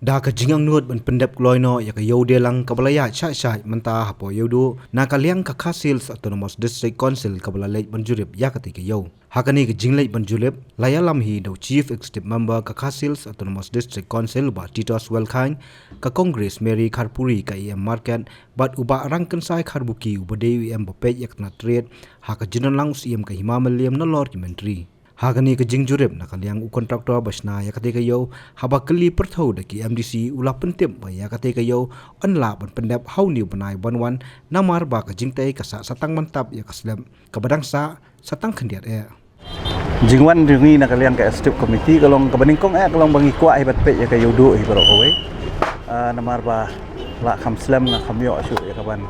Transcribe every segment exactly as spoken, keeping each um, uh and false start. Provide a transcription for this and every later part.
Ïa ka jingangnud ban pyndep kloi noh ïa ka ïew dieng lang kaba la ïaid shah shah mynta hapoh Ïewduh, na ka liang ka Khasi Hills Autonomous District Council kaba la leit ban jurip ïa katei ka ïew. Ha kane ka jingleit ban jurip, la ïalam hi da u Chief Executive Member ka Khasi Hills Autonomous District Council Bah Titos Welkhang, ka Congress Mary Kharpuri ka E M Market, bad u Bah Rangkynsai Kharbuki uba dei u E M ba peit ïa ka tnat trade, ha ka jingdon lang u Syiem ka Hima Mylliem nalor ki myntri. Ha kane ka jingjurip na ka liang u kontraktor ba shna ïa katei ka ïew, haba kylli pyrthew da ki M D C u la pyntip ba ïa katei ka ïew yn lah ban pyndep ha une u bnai ban wan, namar ba ka jingtei ka sah sa tang ban tap ïa ka slem, kaba dang sah sa tang khyndiat eh. Jingwan jong ngi na ka liang ka Executive Committee ka long kaba nyngkong eh ka long ba ngi kwah hi ban peit ïa ka Ïewduh hi baroh kawei. Ah, namar ba lah kham slem nga kham ïoh shuh ïa ka ban,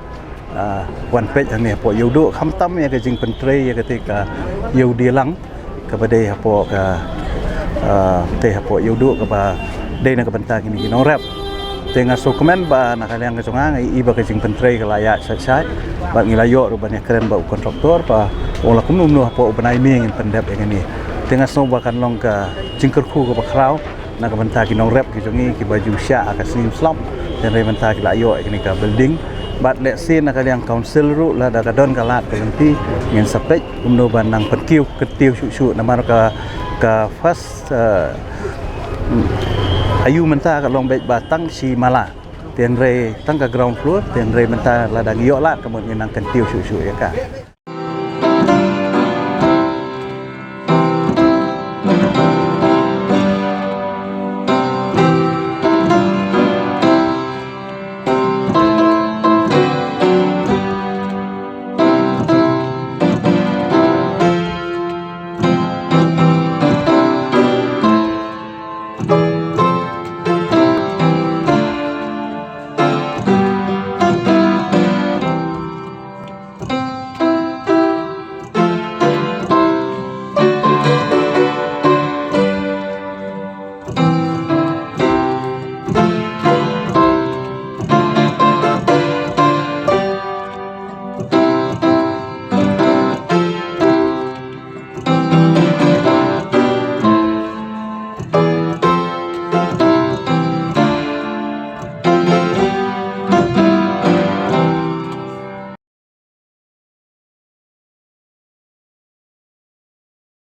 ah, wan peit hangne hapoh Ïewduh, khamtam ïa ka jingpyntrei ïa katei ka ïew dieng lang kaba dei hapoh ka, ah, tei hapoh Ïewduh kaba dei na ka bynta kine ki nongrep. Te nga sngewkmen ba na ka liang ka jong nga, nga ïohi ba ka jingpyntrei ka la ïaid shai shai, bad ngi la ïoh ruh ban ïakren bad u kontraktor ba u la kumno kumno hapoh u bnai May ngin pyndep ïa kane. Te nga sngew ba kan long ka jingkyrkhu kaba khraw na ka bynta ki nongrep ki jong ngi kiba ju shah ha ka sngi slap, hynrei mynta ki la ïoh ïa kane ka building. Bad lehse na ka liang council ruh lada ka don ka lad ka lynti, ngin sa peit kumno ban nang pynkiew kyntiew shuh shuh, namar ka, ka first, eh, aïu mynta ka long beit ba tang shi mala, te hynrei tang ka ground floor, te hynrei mynta lada ngi ïoh lad ka mut ngin nang kyntiew shuh shuh ïa ka.